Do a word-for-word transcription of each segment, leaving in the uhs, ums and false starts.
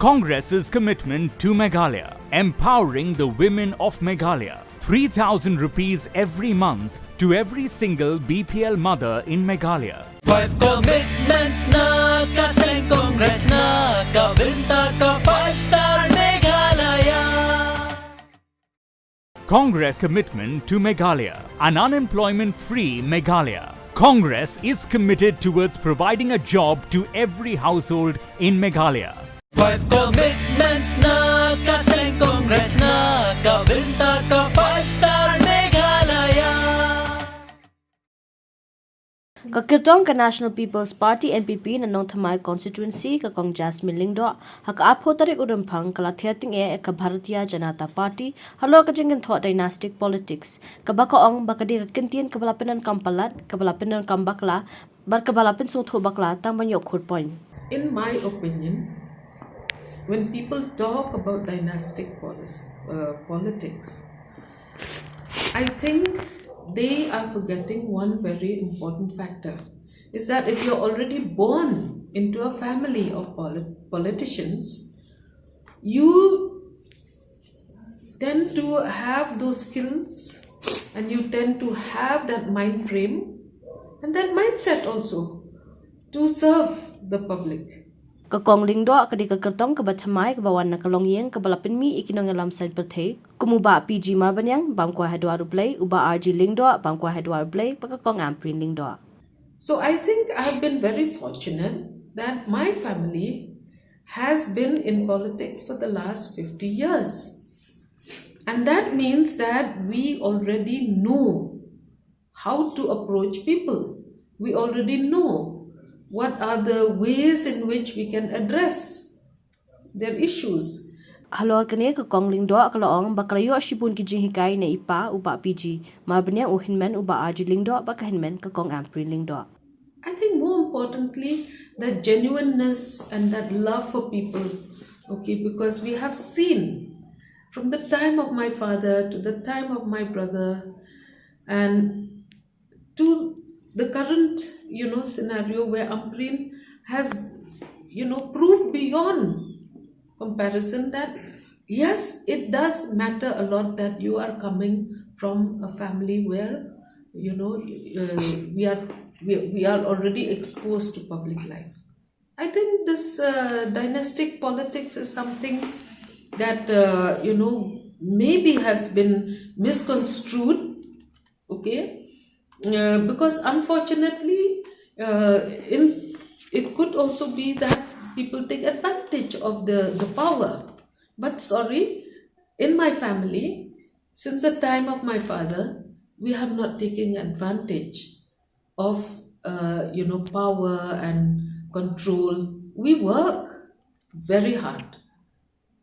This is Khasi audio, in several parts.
Congress's commitment to Meghalaya, empowering the women of Meghalaya. Three thousand rupees every month to every single B P L mother in Meghalaya. Five commitments na ka seng Congress na ka bynta ka five star Meghalaya. Congress commitment to Meghalaya, an unemployment free Meghalaya. Congress is committed towards providing a job to every household in Meghalaya. Five commitments na ka seng Congress na ka bynta ka five star Meghalaya. Ka kyrtong ka National People's Party N P P na Nongthymmai constituency, ka Kong Jasmine Lyngdoh, ha ka arphew tarik u Rymphang ka la thiah tyngeh ïa ka Bharatiya Janata Party halor ka jingkynthoh dynastic politics, kaba ka ong ba ka dei ka kyntien kaba la pyndonkam palat, kaba la pyndonkam bakla bad kaba la pynsngewthuh bakla tang ban ïoh khur point. In my opinion, when people talk about dynastic polis- uh, politics, I think they are forgetting one very important factor, is that if you're already born into a family of polit- politicians, you tend to have those skills and you tend to have that mind frame and that mindset also to serve the public. Ka Kong Lyngdoh ka dei ka kyrtong kaba thymmai kaba wan na ka longïing kaba la pynmih ïa ki nongïalam saiñ pyrthei kum u Bah P G Marbaniang, bam kwai ha duwar U Blei, u Bah R G Lyngdoh, bam kwai ha duwar U Blei, bad ka Kong Ampareen Lyngdoh. So I think I've been very fortunate that my family has been in politics for the last fifty years. And that means that we already know how to approach people. We already know what are the ways in which we can address their issues. Halor kane ka Kong Lyngdoh ka la ong ba ka la ïoh shibun ki jinghikai na i pa u Bah P G Marbaniang, u hynmen u Bah R G Lyngdoh, bad ka hynmen ka Kong Ampareen Lyngdoh. I think more importantly, that genuineness and that love for people, okay, because we have seen from the time of my father to the time of my brother and to the current, you know, scenario where Ampareen has, you know, proved beyond comparison that yes, it does matter a lot that you are coming from a family where, you know, uh, we are we, we are already exposed to public life. I think this uh, dynastic politics is something that uh, you know maybe has been misconstrued, okay, uh, because unfortunately, uh, in s- it could also be that people take advantage of the the power. But sorry, in my family, since the time of my father, we have not taken advantage of uh, you know power and control. We work very hard,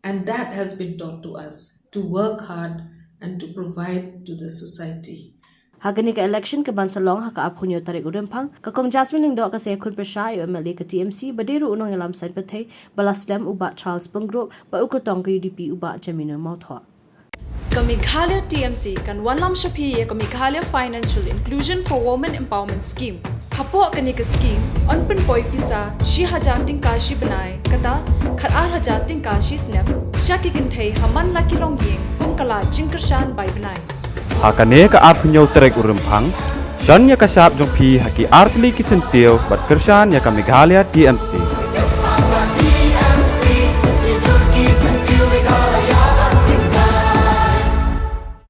and that has been taught to us to work hard and to provide to the society. Ha kane ka election ka ban sa long ha ka arphew hynñiew tarik u Rymphang, ka Kong Jasmine Lyngdoh ka sa ïakhun pyrshah ïa u M L A ka T M C ba dei ruh u nongïalam saiñ pyrthei ba la slem, u Bah Charles Pyngrope, bad u kyrtong ka U D P u Bah Jaminul Mawthoh. Ka Meghalaya T M C kan wanlam sha phi ïa ka Meghalaya Financial Inclusion for Women Empowerment Scheme. Hapoh kane ka scheme yn pynpoi pisa shi hajar tyngka shi bnai, kata khat ar hajar tyngka shi snem, sha ki kynthei ha man la ki longïing kum ka lad jingkyrshan bai bnai. Ha kane ka arphew hynñiew tarik u Rymphang, shon ïa ka shap jong phi ha ki artylli ki syntiew bad kyrshan ïa ka Meghalaya T M C.